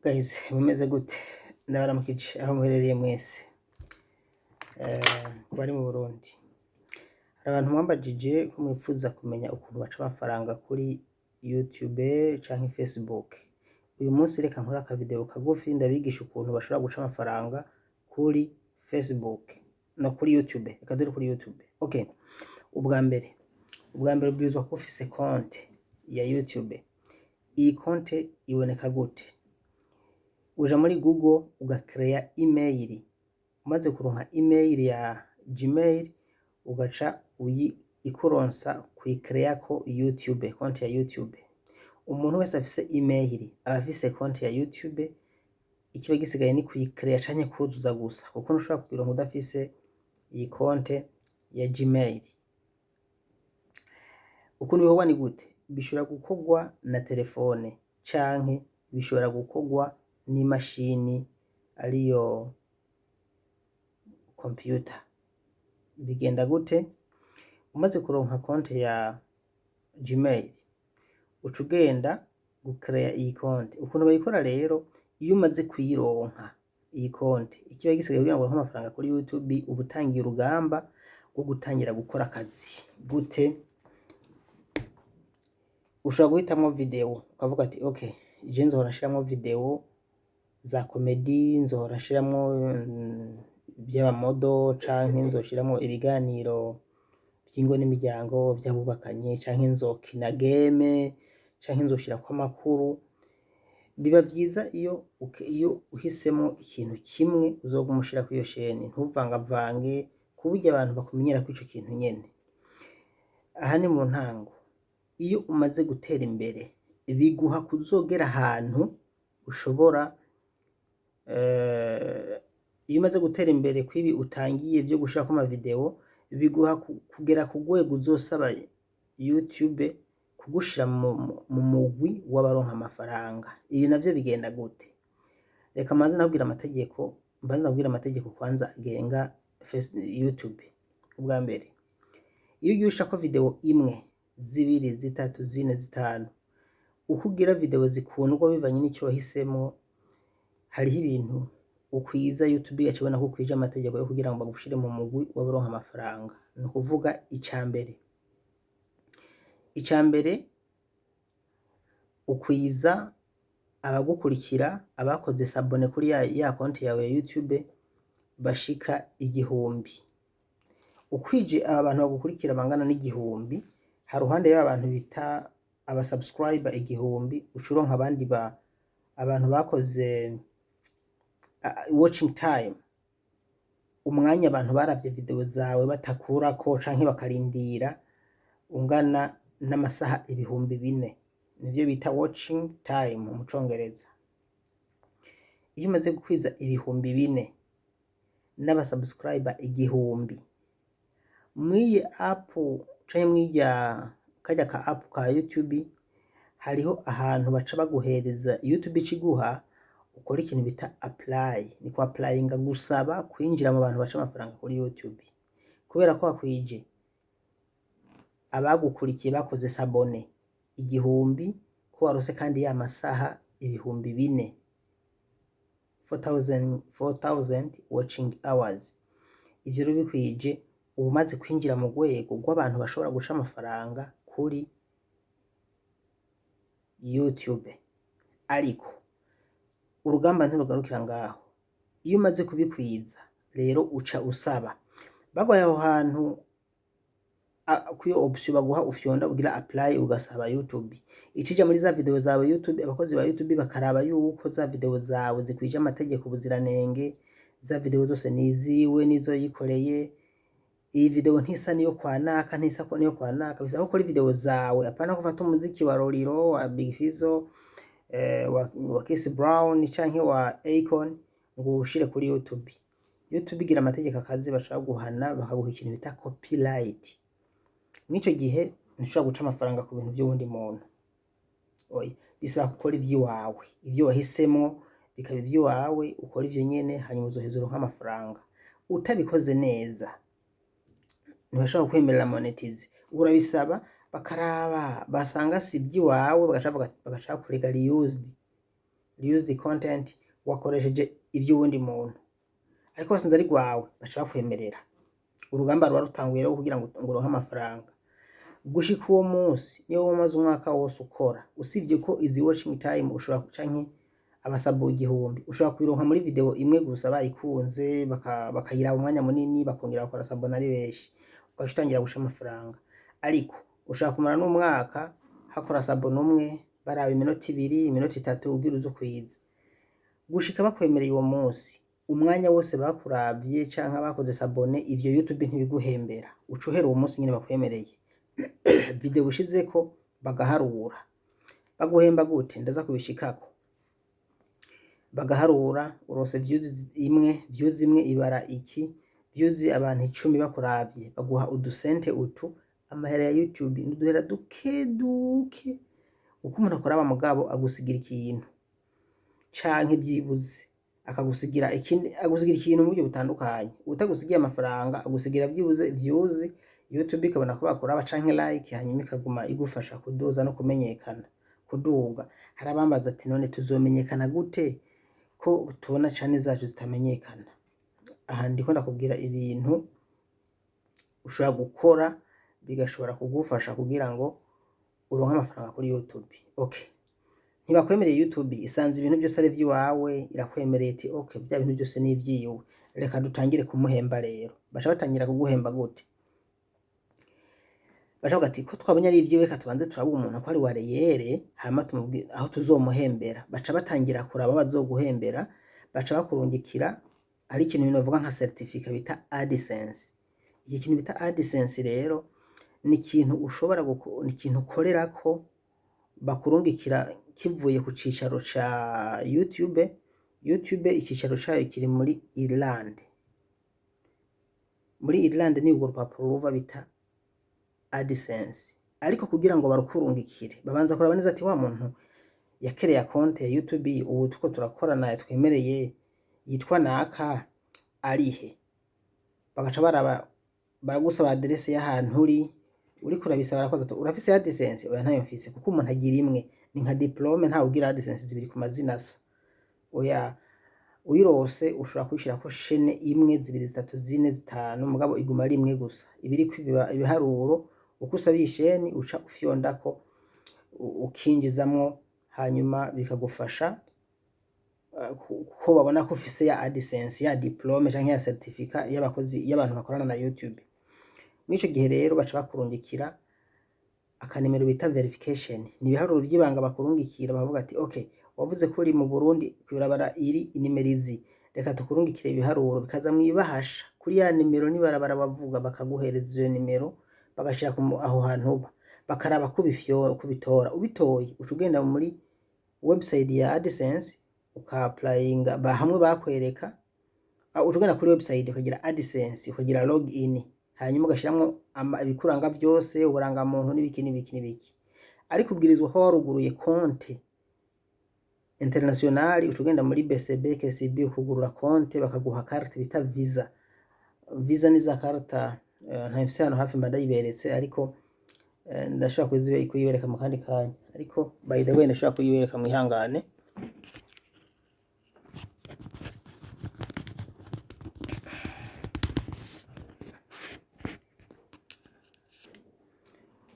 Guys, mumeze gute? Ndabaramukije aho muherereye mwese. Ku bari mu Burundi, hari abantu mwambajije ko mwifuza kumenya ukuntu baca amafaranga kuri YouTube canke Facebook. Uyu munsi reka nkore akavideo kagufi ndabigisha ukuntu bashobora guca amafaranga kuri Facebook no kuri YouTube. Reka dore kuri YouTube. Okay, ubwa mbere ubwirizwa kuba ufise konte ya YouTube. Iyi konte iboneka gute? Uja muri Google ugakereya email. Umaze kuronka email ya Gmail, ugaca uyi ikuronsa kuyikereyako YouTube, konti ya YouTube. Umuntu wese afise email aba afise konti ya YouTube. Ikiba gisigaye ni kuyikereya canke kuzuza gusa, kuko ntushobora kuyironka udafise iyi konte ya Gmail. Ukuntu bikorwa ni gute? Bishobora gukorwa na telefone canke bishobora gukorwa n'imashini, ariyo computer. Bigenda gute? Umaze kuronka konte ya Gmail, uca ugenda gukereya iyi konte. Ukuntu bayikora rero, iyo umaze kuyironka iyi konte, ikiba gisigaye kugira ngo uronke amafaranga kuri YouTube, uba utangiye urugamba rwo gutangira gukora akazi. Gute? Ushobora guhitamwo video, ukavuga ati: "Okay, je nzohora nshiramwo video za comedy, nzohora nshiramwo ivy'abamodo, canke nzoshiramwo ibiganiro vy'ingo n'imiryango vy'abubakanye, canke nzokina game, canke nzoshirako amakuru." Biba vyiza iyo uhisemwo ikintu kimwe uzoguma ushira kuri iyo shene, ntuvangavange, kuburyo abantu bakumenyerako ico kintu nyene. Aha ni mu ntango. Iyo umaze gutera imbere, biguha kuzogera ahantu ushobora, iyo umaze gutera imbere kw'ibi utangiye vyo gushirako amavideo, biguha kugera ku rwego uzosaba YouTube kugushira mu mugwi w'abaronka amafaranga. Ibi navyo bigenda gute? Reka mbanze ndakubwira amategeko, mbanze ndakubwira amategeko kwanza agenga YouTube. Ubwa mbere, iyo ugiye ushirako video imwe, zibiri, zitatu, zine, zitanu, uko ugira video zikundwa bivanye n'ico wahisemwo, hariho ibintu ukwiza, YouTube igaca ibona ko ukwije amategeko yo kugira ngo bagushire mu mugwi w'abaronka amafaranga. Ni ukuvuga ica mbere ukwiza abagukurikira, abakoze s'abonner kuri ya konti yawe ya YouTube bashika 1000. Ukwije aba bantu bagukurikira bangana n'1000, haruhande y'aba bantu bita aba subscriber 1000, uca uronka abandi ba abantu bakoze watching time, umwanya abantu baravye video zawe batakurako canke bakarindira, ungana n'amasaha 4000. Nivyo bita watching time mu Congereza. Iyo umaze gukwiza 4000 n'aba subscriber 1000, mw'iyi app canke mw'irya karya ka app ka YouTube, hariho ahantu baca baguhereza, YouTube ica iguha ukora ikintu bita apply. Ni ku applyinga, gusaba kwinjira mu bantu baca amafaranga kuri YouTube. Kubera ko wakwije abagukurikiye bakoze s'abonner 1000, ko warose kandi ya masaha 4000, 4000 4000 watching hours, ivyo rero bikwije, uba umaze kwinjira mu rwego rw'abantu bashobora guca amafaranga kuri YouTube. Ariko urugamba ntirugarukira ngaho. Iyo umaze kubikwiza rero, uca usaba bagwaye aho hantu kwiyo option baguha, ufyonda ugira apply, ugasaba YouTube. Icija muri za video zawe YouTube, abakozi ba YouTube bakaraba yuko za video zawe zikwije amategeko, ubuziranenge, za video zose niziwe nizo yikoreye. Iyi video ntisa niyo kwa naka, ntisa niyo kwa naka. Bisaba ko ukora video zawe, apana gufata umuziki wa Lolilo, wa Big Fizzo, wa Chris Brown canke wa Akon ngo ushire kuri YouTube. YouTube igira amategeko akaze, bashobora guhana, bakaguha ikintu bita copyright. Mw'ico gihe ntushobora guca amafaranga ku bintu vy'uwundi muntu. Oya, bisaba gukora ivy'iwawe, ivyo wahisemwo bikaba ivy'iwawe, ukora ivyo nyene, hanyuma uzoheza uronke amafaranga. Utabikoze neza, ntibashobora kukwemerera monetize. Urabisaba, bakaraba, basanga si ivy'iwawe, bagaca bakurega reused. Reused content, wakoresheje ivy'uwundi muntu, ariko basanze ari rwawe, baca bakwemerera. Urugamba ruba rutanguye rero kugira ngo uronke amafaranga. Gushika uwo munsi, niyo wowe umaze umwaka wose ukora, usibye ko izi watching time ushobora, canke abasabu 1000, ushobora kubironka muri video imwe gusa, bayikunze bakayiraba umwanya munini, bakongera bakora s'abonner ari benshi, ugaca utangira gusha amafaranga. Ariko ushobora kumara n'umwaka hakora s'abonner umwe, baraba iminota 2, iminota 3, ugira uze ukwiza. Gushika bakwemereye uwo munsi, umwanya wose bakuravye canke bakoze s'abonner, ivyo YouTube ntibiguhembera. Uca uhera uwo munsi nyene bakwemereye video ushizeko, bagaharura. Baguhemba gute? Ndaza kubishikako. Bagaharura: uronse views imwe, views imwe ibara iki, views abantu 10 bakuravye baguha udusente utu. Amahera ya YouTube n'uduhera duke duke uko umuntu akoraba, mugabo agusigira ikintu, canke vyibuze akagusigira ikindi, agusigira ikintu mu buryo butandukanye. Utagusigiye amafaranga, agusigira vyibuze views, YouTube ikabona ko bakuraba, canke like, hanyuma ikaguma igufasha kuduza no kumenyekana, kuduga. Hari abambaza ati: "None tuzomenyekana gute ko tubona channel zacu zitamenyekana?" Aha ndiko ndakubwira ibintu ushobora gukora bigashobora kugufasha kugira ngo uronke amafaranga kuri YouTube. Okay, ntibakwemereye, YouTube isanze ibintu byose ari ivy'iwawe, irakwemereye iti: "Okay, bya bintu byose ni ivyiwe, reka dutangire kumuhemba." Rero baca batangira kuguhemba gute? Baca bavuga ati: "Ko twabonye ari ivyiwe, reka tubanze turabe umuntu ko ari wa réel, hama tumubwire aho tuzomuhembera." Baca batangira kuraba aho bazoguhembera. Baca bakurungikira, hari ikintu novuga nka certificat bita AdSense. Iki kintu bita AdSense rero ni ikintu ushobora, ni ikintu ukorerako, bakurungikira kivuye ku cicaro ca YouTube. YouTube icicaro cayo kiri muri Ireland. Muri Ireland ni urwo rupapuro ruva bita AdSense. Ariko kugira ngo barukurungikire, babanza kuraba neza ati: "Wa muntu yakereye konte ya YouTube ubu tuko turakorana, twemereye, yitwa naka, arihe?" Bagaca baraba, baragusaba aderese y'ahantu uri. Uriko urabisaba, barakoza ati: "Urafise AdSense?" "Oya, ntayo mfise." Kuko umuntu agira imwe, ni nka diplôme, ntawe ugira AdSense zibiri ku mazina asa, oya. Uyirose ushobora kuyishirako chaîne imwe, zibiri, zitatu, zine, zitanu, mugabo iguma ari imwe gusa. Ibiriko ibiharuro, uko usaba iyi chaîne, uca ufyondako, ukinjizamwo, hanyuma bikagufasha ko babona ko ufise ya AdSense, ya diplôme canke ya certificat y'abakozi, y'abantu bakorana na YouTube. Mw'ico gihe rero baca bakurungikira akanimero bita verification. Ni ibiharuro vy'ibanga bakurungikira, bakavuga ati: "Okay, wavuze ko uri mu Burundi, kw'ibarabara iri inimero izi, reka tukurungikire ibiharuro." Bikaza mw'ibahasha kuri ya nimero n'ibarabara bavuga, bakaguhereza iyo nimero, bagashira aho hantu uba, bakaraba ko kubitora. Ubitoye, uca ugenda muri website ya AdSense uka applyinga hamwe bakwereka. Uca ugenda kuri website, ukagira AdSense, ukagira login, hanyuma ugashiramwo ibikuranga vyose, uburangamuntu n'ibiki n'ibiki n'ibiki. Ariko ubwirizwa kuba waruguruye konte international. Uca ugenda muri BCB, KCB, ukugurura konte, bakaguha carte bita Visa. Visa ni za karta, nta mfise hano hafi, mba ndayiberetse, ariko ndashobora kuyibereka mu kandi kanya. Ariko by the way, ndashobora kuyibereka, mwihangane.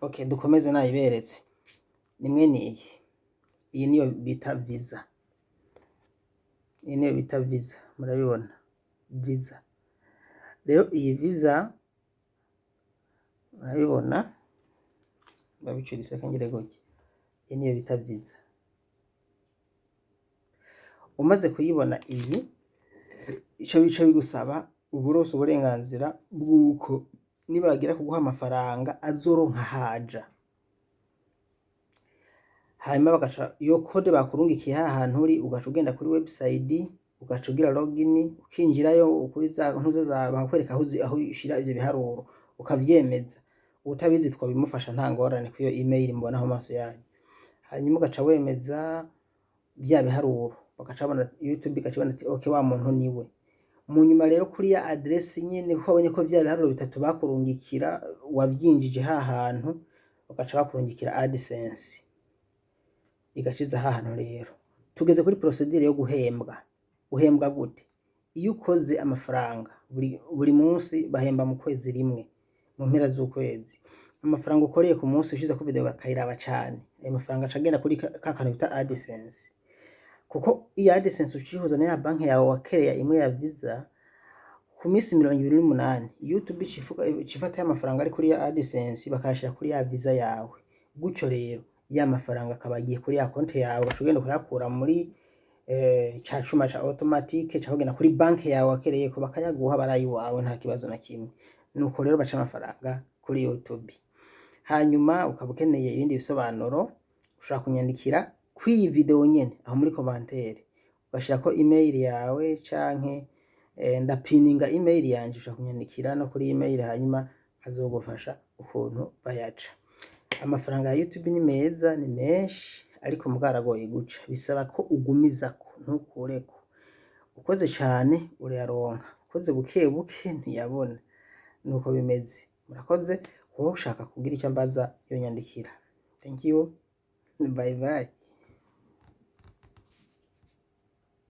Okay, dukomeze. Nayiberetse, ni mwene iyi. Iyi niyo bita Visa, iyi niyo bita Visa, murabibona Visa. Rero iyi Visa murabibona, babicurise kangire gutya, iyi niyo bita Visa. Umaze kuyibona iyi, ico bica bigusaba, uba uronse uburenganzira bw'uko nibagira kuguha amafaranga azoronka haja, hanyuma bagaca iyo code bakurungikiye ha hantu uri, ugaca ugenda kuri website, ugaca ugira login, ukinjirayo kuri za ntuze za, bakakwereka aho ushira ivyo biharuro, ukavyemeza. Utabizi twabimufasha, nta ngorane, kuri iyo email mubona mu maso yanyu. Hanyuma ugaca wemeza vya biharuro, bagaca babona, YouTube igaca ibona ati: "Okay, wa muntu niwe." Mu nyuma rero kuri ya adresse nyene, kuko babonye ko vya biharuro bitatu bakurungikira wavyinjije ha hantu, bagaca bakurungikira AdSense, igaciza ha hantu. Rero Tugeze kuri procédure yo guhembwa. Uhembwa gute? Iyo ukoze amafaranga buri munsi, bahemba mu kwezi rimwe, mu mpera z'ukwezi. Amafaranga ukoreye ku munsi, ushizeko video bakayiraba cane, ayo mafaranga aca agenda kuri ka kantu bita AdSense, kuko iyo AdSense ucihuza na ya banki yawe wakereya imwe ya Visa. Ku minsi 28 YouTube icifata y'amafaranga ari kuri ya AdSense, bakayashira kuri ya Visa yawe. Gutyo rero ya mafaranga akaba agiye kuri ya konti yawe, ugaca ugenda kuyakura muri ca cuma ca automatique, ca kugenda kuri banki yawe wakereyeko, bakayaguha barayiwawe, nta kibazo na kimwe. Nuko rero baca amafaranga kuri YouTube. Hanyuma ukaba ukeneye ibindi bisobanuro, ushobora kunyandikira kw'iyi video nyene aho muri commentaire, ugashirako email yawe, canke ndapininga email yanje. Ushobora kunyandikira no kuri email, hanyuma nkazogufasha ukuntu bayaca. Amafaranga ya YouTube ni meza, ni menshi, ariko mugabo aragoye guca. Bisaba ko ugumizako, ntukureko. Ukoze cane urayaronka, ukoze buke buke ntiyabona. Nuko bimeze. Murakoze. Wowe ushaka kugira icyo ambaza, yonyandikira. Thank you, bye bye.